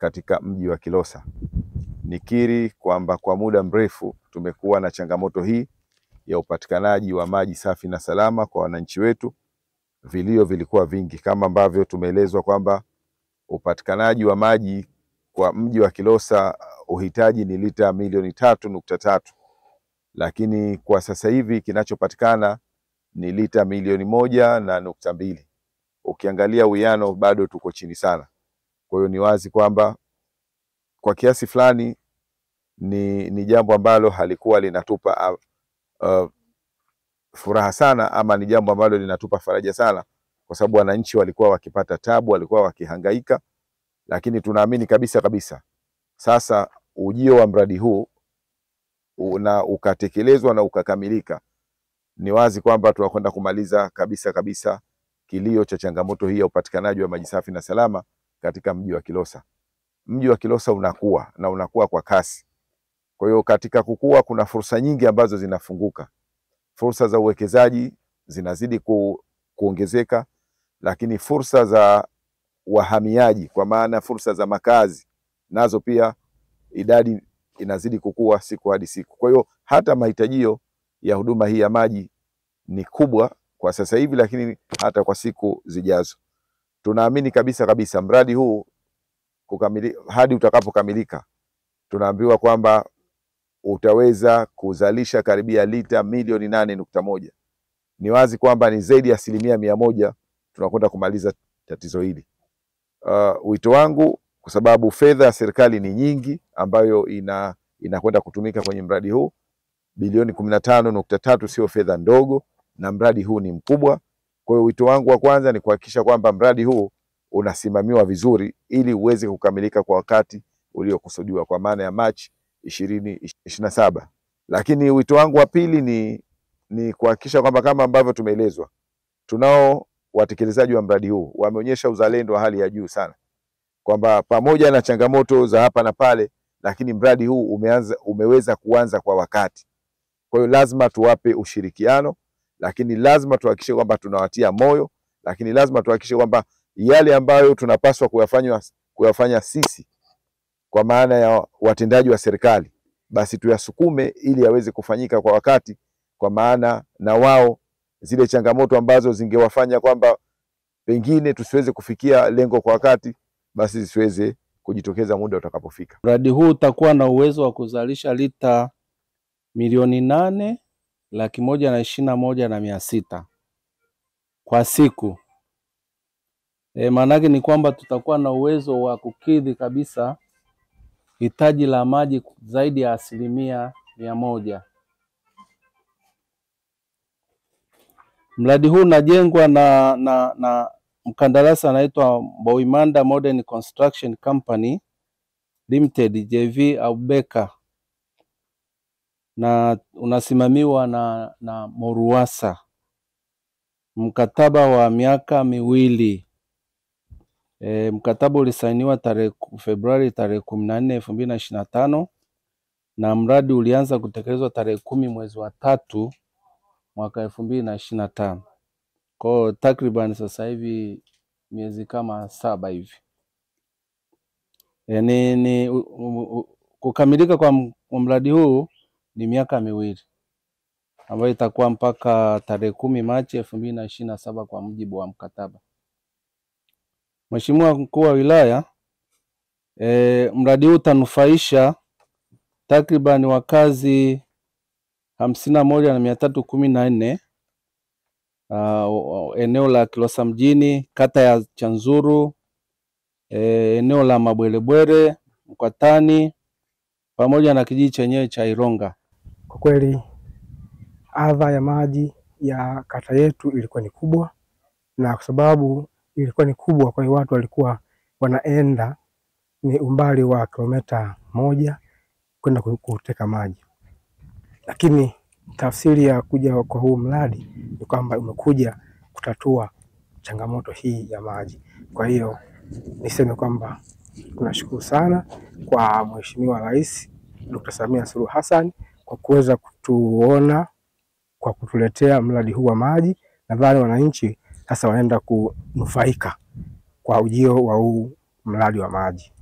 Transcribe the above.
katika mji wa Kilosa. Nikiri kwamba kwa muda mrefu tumekuwa na changamoto hii ya upatikanaji wa maji safi na salama kwa wananchi wetu. Vilio vilikuwa vingi kama ambavyo tumeelezwa kwamba upatikanaji wa maji kwa mji wa Kilosa uhitaji ni lita milioni 3.3, lakini kwa sasa hivi kinachopatikana ni lita milioni 1.2. Ukiangalia uwiano bado tuko chini sana. Kwa hiyo ni wazi kwamba kwa kiasi fulani ni jambo ambalo halikuwa linatupa furaha sana, ama ni jambo ambalo linatupa faraja sana, kwa sababu wananchi walikuwa wakipata tabu, walikuwa wakihangaika. Lakini tunaamini kabisa kabisa sasa ujio wa mradi huu na ukatekelezwa na ukakamilika, ni wazi kwamba tunakwenda kumaliza kabisa kabisa kilio cha changamoto hii ya upatikanaji wa maji safi na salama katika mji wa Kilosa. Mji wa Kilosa unakuwa na unakuwa kwa kasi. Kwa hiyo katika kukua kuna fursa nyingi ambazo zinafunguka. Fursa za uwekezaji zinazidi kuongezeka, lakini fursa za wahamiaji, kwa maana fursa za makazi, nazo pia idadi inazidi kukua siku hadi siku. Kwa hiyo hata mahitajio ya huduma hii ya maji ni kubwa kwa sasa hivi, lakini hata kwa siku zijazo. Tunaamini kabisa kabisa mradi huu hadi utakapokamilika, tunaambiwa kwamba utaweza kuzalisha karibia lita milioni 8.1. Ni wazi kwamba ni zaidi ya 100% tunakwenda kumaliza tatizo hili. Wito wangu, kwa sababu fedha ya serikali ni nyingi ambayo inakwenda kutumika kwenye mradi huu, bilioni 15.3 sio fedha ndogo, na mradi huu ni mkubwa. Kwa hiyo wito wangu wa kwanza ni kuhakikisha kwamba mradi huu unasimamiwa vizuri ili uweze kukamilika kwa wakati uliokusudiwa, kwa maana ya Machi 2027. Lakini wito wangu wa pili ni kuhakikisha kwamba kama ambavyo tumeelezwa, tunao watekelezaji wa mradi huu wameonyesha uzalendo wa hali ya juu sana, kwamba pamoja na changamoto za hapa na pale, lakini mradi huu umeweza kuanza kwa wakati. Kwa hiyo lazima tuwape ushirikiano, lakini lazima tuhakikishe kwamba tunawatia moyo, lakini lazima tuhakikishe kwamba yale ambayo tunapaswa kuyafanya sisi kwa maana ya watendaji wa serikali, basi tuyasukume ili yaweze kufanyika kwa wakati, kwa maana na wao zile changamoto ambazo zingewafanya kwamba pengine tusiweze kufikia lengo kwa wakati, basi zisiweze kujitokeza muda utakapofika. Mradi huu utakuwa na uwezo wa kuzalisha lita milioni 8,121,600 kwa siku. Maanake ni kwamba tutakuwa na uwezo wa kukidhi kabisa hitaji la maji zaidi ya 100%. Mradi huu unajengwa na mkandarasi anaitwa Mboimanda Modern Construction Company Limited JV Abubeka, na unasimamiwa na Moruwasa. Mkataba wa miaka 2. Mkataba ulisainiwa tarehe Februari tarehe 14 2025, na mradi ulianza kutekelezwa tarehe 10 mwezi wa 3 mwaka 2025. Kwa takriban sasa hivi miezi kama 7 hivi. Kukamilika kwa mradi huu ni miaka 2, ambayo itakuwa mpaka tarehe 10 Machi 2027 kwa mujibu wa mkataba. Mheshimiwa Mkuu wa Wilaya, mradi huu utanufaisha takriban wakazi 51,314, eneo la Kilosa mjini, kata ya Chanzuru, eneo la Mabwerebwere, Mkwatani, pamoja na kijiji chenyewe cha Ironga. Kwa kweli adha ya maji ya kata yetu ilikuwa ni kubwa, na kwa sababu ilikuwa ni kubwa, kwa hiyo watu walikuwa wanaenda ni umbali wa kilomita 1 kwenda kuteka maji. Lakini tafsiri ya kuja kwa huu mradi ni kwamba umekuja kutatua changamoto hii ya maji. Kwa hiyo niseme kwamba tunashukuru sana kwa Mheshimiwa Rais Dr. Samia Suluhu Hassan kwa kuweza kutuona, kwa kutuletea mradi huu wa maji. Nadhani wananchi sasa wanaenda kunufaika kwa ujio wa huu mradi wa maji.